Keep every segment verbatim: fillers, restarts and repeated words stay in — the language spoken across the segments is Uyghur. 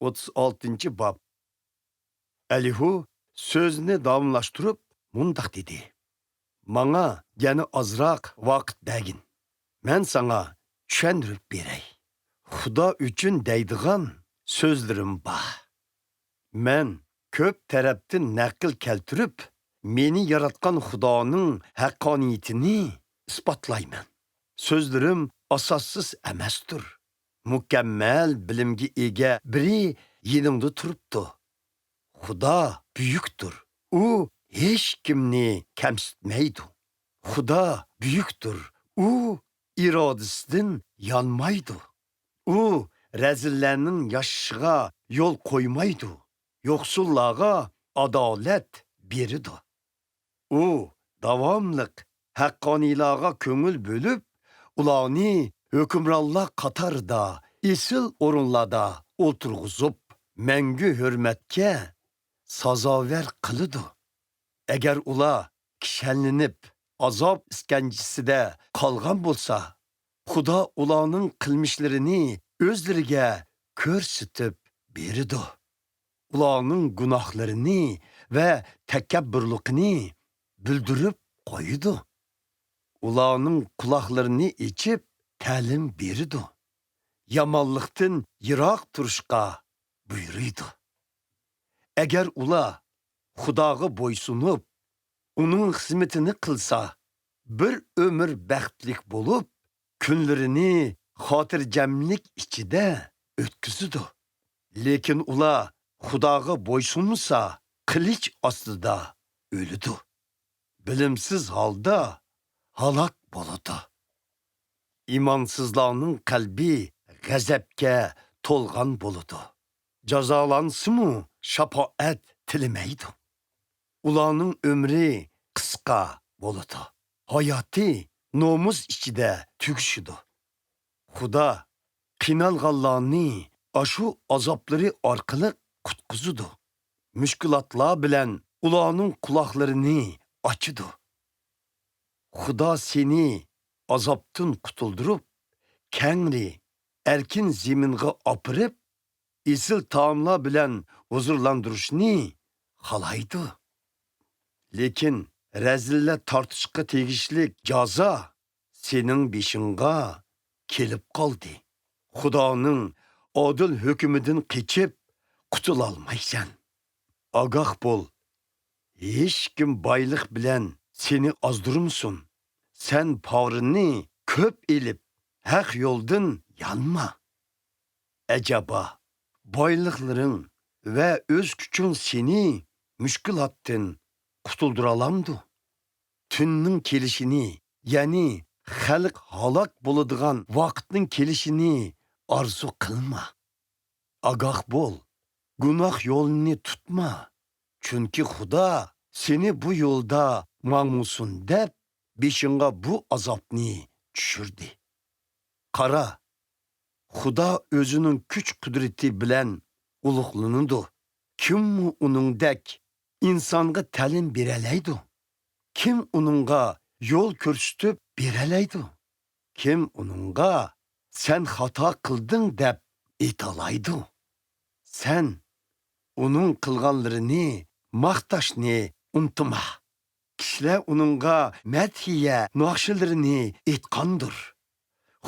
ئوتتۇز ئالتىنچى باب. ئەلىھۇ سۆزىنى داۋاملاشتۇرۇپ مۇنداق دېدى: «ماڭا يەنە ئازراق ۋاقىت بەرگىن. مەن ساڭا چۈشەندۈرۈپ بېرەي. خۇدا ئۈچۈن دەيدىغان سۆزلىرىم بار. مەن كۆپ تەرەپتىن نەقىل كەلتۈرۈپ، مېنى ياراتقان خۇدانىڭ ھەققانىيىتىنى ئىسپاتلايمەن. سۆزلىرىم ئاساسسىز ئەمەستۇر. مۇكەممەل بىلىمگە ئىگە بىرى يېنىڭدا تۇرۇپتۇ. خۇدا بۈيۈكتۇر. ئۇ ھېچكىمنى كەمسىتمەيدۇ. خۇدا بۈيۈكتۇر. ئۇ ئىرادىسىدىن يانمايدۇ. ئۇ رەزىللەرنىڭ ياشىشىغا يول قويمايدۇ. يوقسۇللارغا ئادالەت بېرىدۇ. ئۇ داۋاملىق ھەققانىيلارغا كۆڭۈل بۆلۈپ، ئۇلارنى ھۆكۈمرانلار قاتارىدا ئېسىل ئورۇنلاردا ئولتۇرغۇزۇپ، مەڭگۈ ھۆرمەتكە سازاۋەر قىلىدۇ. ئەگەر ئۇلار كىشەنلىنىپ، ئازاب ئىسكەنجىسىدە قالغان بولسا، خۇدا ئۇلارنىڭ قىلمىشلىرىنى ئۆزلىرىگە كۆرسىتىپ بېرىدۇ. ئۇلارنىڭ گۇناھلىرىنى ۋە تەكەببۇرلۇقىنى بىلدۈرۈپ قويىدۇ. ئۇلارنىڭ قۇلاقلىرىنى ئېچىپ، تەلىم بېرىدۇ. يامانلىقتىن يىراق تۇرۇشقا بۇيرۇيدۇ. ئەگەر ئۇلار خۇداغا بويسۇنۇپ، ئۇنىڭ خىزمىتىنى قىلسا، بىر ئۆمۈر بەختلىك بولۇپ، كۈنلىرىنى خاتىرجەملىك ئىچىدە ئۆتكۈزىدۇ. لېكىن ئۇلار خۇداغا بويسۇنمىسا، قىلىچ ئاستىدا ئۆلىدۇ. بىلىمسىز ھالدا ھالاك بولىدۇ. ئىمانسىزلارنىڭ قەلبى غەزەپكە تولغان بولىدۇ. جازالانسىمۇ، شاپائەت تىلىمەيدۇ. ئۇلارنىڭ ئۆمرى قىسقا بولىدۇ. ھاياتى نومۇس ئىچىدە تۈگىشىدۇ. خۇدا قىينالغانلارنى ئاشۇ ئازابلىرى ئارقىلىق قۇتقۇزىدۇ. مۈشكۈلاتلار بىلەن ئۇلارنىڭ قۇلاقلىرىنى ئاچىدۇ. خۇدا سېنى ئازابتىن قۇتۇلدۇرۇپ، كەڭرى، ئەركىن زېمىنغا ئاپىرىپ، ئېسىل تائاملار بىلەن ھۇزۇرلاندۇرۇشنى خالايدۇ. لېكىن رەزىللەر تارتىشقا تېگىشلىك جازا سېنىڭ بېشىڭغا كېلىپ قالدى. خۇدانىڭ ئادىل ھۆكمىدىن قېچىپ قۇتۇلالمايسەن. ئاگاھ بول، ھېچكىم بايلىق بىلەن سېنى ئازدۇرمىسۇن. سەن پارىنى كۆپ ئېلىپ، ھەق يولدىن يانما. ئەجەبا، بايلىقلىرىڭ ۋە ئۆز كۈچۈڭ سېنى مۈشكۈلاتتىن قۇتۇلدۇرالامدۇ؟ تۈننىڭ كېلىشىنى، يەنى خەلق ھالاك بولىدىغان ۋاقىتنىڭ كېلىشىنى ئارزۇ قىلما. ئاگاھ بول، گۇناھ يولىنى تۇتما، چۈنكى خۇدا سېنى بۇ يولدا ماڭمىسۇن دەپ، بېشىڭغا بۇ ئازابنى چۈشۈردى. قارا، خۇدا ئۆزىنىڭ كۈچ-قۇدرىتى بىلەن ئۇلۇغلىنىدۇ. كىممۇ ئۇنىڭدەك ئىنسانغا تەلىم بېرەلەيدۇ؟ كىم ئۇنىڭغا يول كۆرسىتىپ بېرەلەيدۇ؟ كىم ئۇنىڭغا «سەن خاتا قىلدىڭ» دەپ ئېيتالايدۇ؟ سەن ئۇنىڭ قىلغانلىرىنى ماختاشنى ئۇنتۇما. كىشىلەر ئۇنىڭغا مەدھىيە ناخشىلىرىنى ئېيتقاندۇر.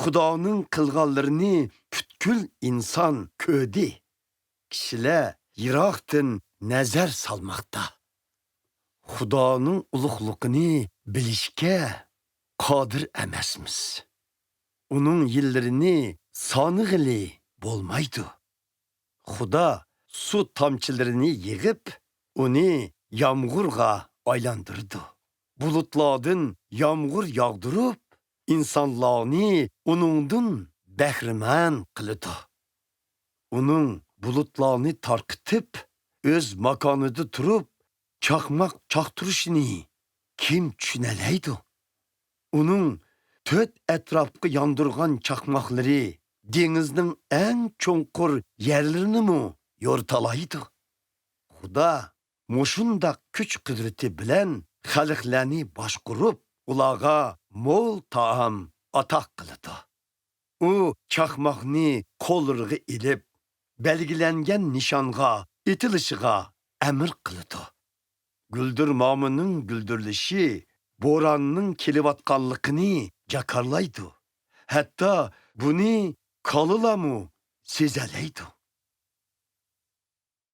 خۇدانىڭ قىلغانلىرىنى پۈتكۈل ئىنسان كۆردى. كىشىلەر يىراقتىن نەزەر سالماقتا. خۇدانىڭ ئۇلۇغلۇقىنى بىلىشكە قادىر ئەمەسمىز. ئۇنىڭ يىللىرىنى سانىغىلى بولمايدۇ. خۇدا سۇ تامچىلىرىنى يىغىپ، ئۇنى يامغۇرغا ئايلاندۇرىدۇ. بۇلۇتلاردىن يامغۇر ياغدۇرۇپ، ئىنسانلارنى ئۇنىڭدىن بەھرىمەن قىلىدۇ. ئۇنىڭ بۇلۇتلارنى تارقىتىپ، ئۆز ماكانىدا تۇرۇپ، چاقماق چاقتۇرۇشىنى كىم چۈشىنەلەيدۇ؟ ئۇنىڭ تۆت ئەتراپقا ياندۇرغان چاقماقلىرى دېڭىزنىڭ ئەڭ چوڭقۇر يەرلىرىنىمۇ يورۇتالايدۇ. خۇدا مۇشۇنداق كۈچ-قۇدرىتى بىلەن خەلقلەرنى باشقۇرۇپ، ئۇلارغا مول تائام ئاتا قىلىدۇ. ئۇ چاقماقنى قوللىرىغا ئېلىپ، بەلگىلەنگەن نىشانغا ئېتىلىشىغا ئەمر قىلىدۇ. گۈلدۈرمامىنىڭ گۈلدۈرلىشى بوراننىڭ كېلىۋاتقانلىقىنى جاكارلايدۇ. ھەتتا بۇنى كالىلارمۇ سېزەلەيدۇ.